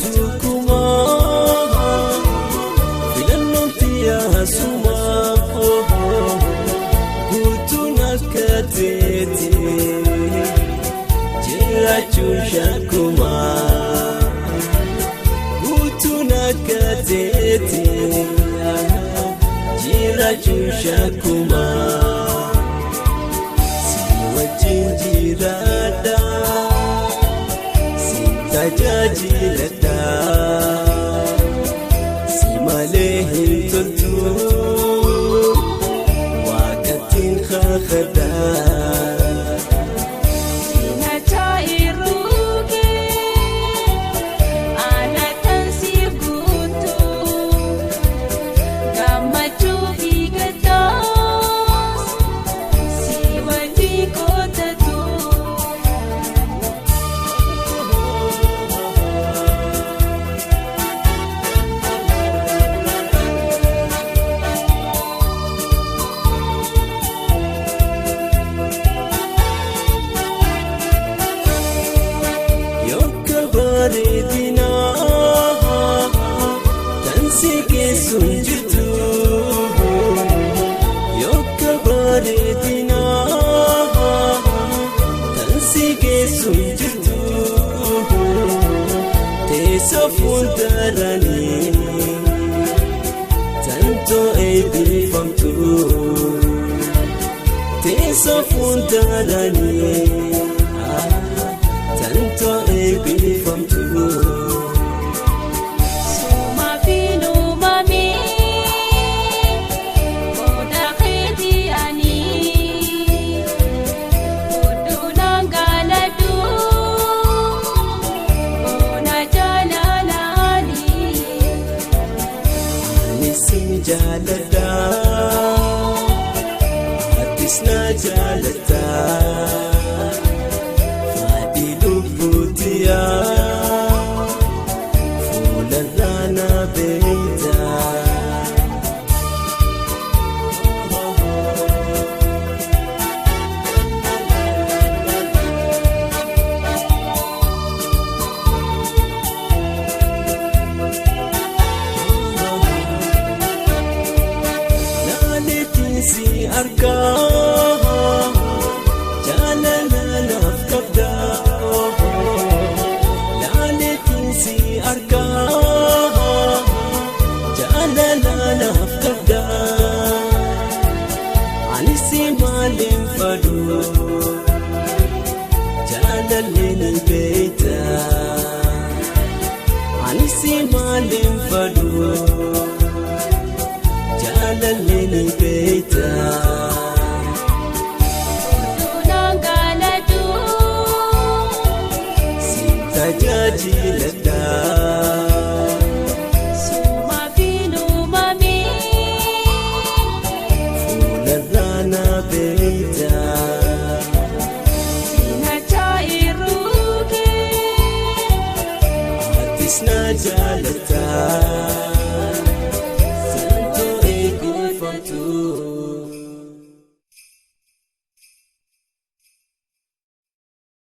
caaltu kumaa filannoon tiyaasumaa guutuun akka teeti jiraachuun shakkumaa guutuun akka teeti jiraachuun shakkumaa si wajjin jiraadha. Tajaajiladha si malee hin toltu waaqattiin kakadha. Tansi keessuun jirtu yooka bareedinaa tansi keessuun jirtu teessoo fuuldaranii tantoo eebbifamtu teessoo fuuldaranii tantoo eebbifamtu. Jaaladha atis na jaalata faadhi lubbuutiyaa fuularraa na beekta. Si argaa jaalala naaf qabda laaleetiin si argaa jaalala naaf qabda ani si maaliin fadhu jaalalli ni beekta ani si maaliin fadhu. Jaalalli ni beekta. Oduun galadhu. Si tajaajiladha. Suma fi uumame. Fuularraa na beekta. Cinaacha irruukee. Atis na jaalata.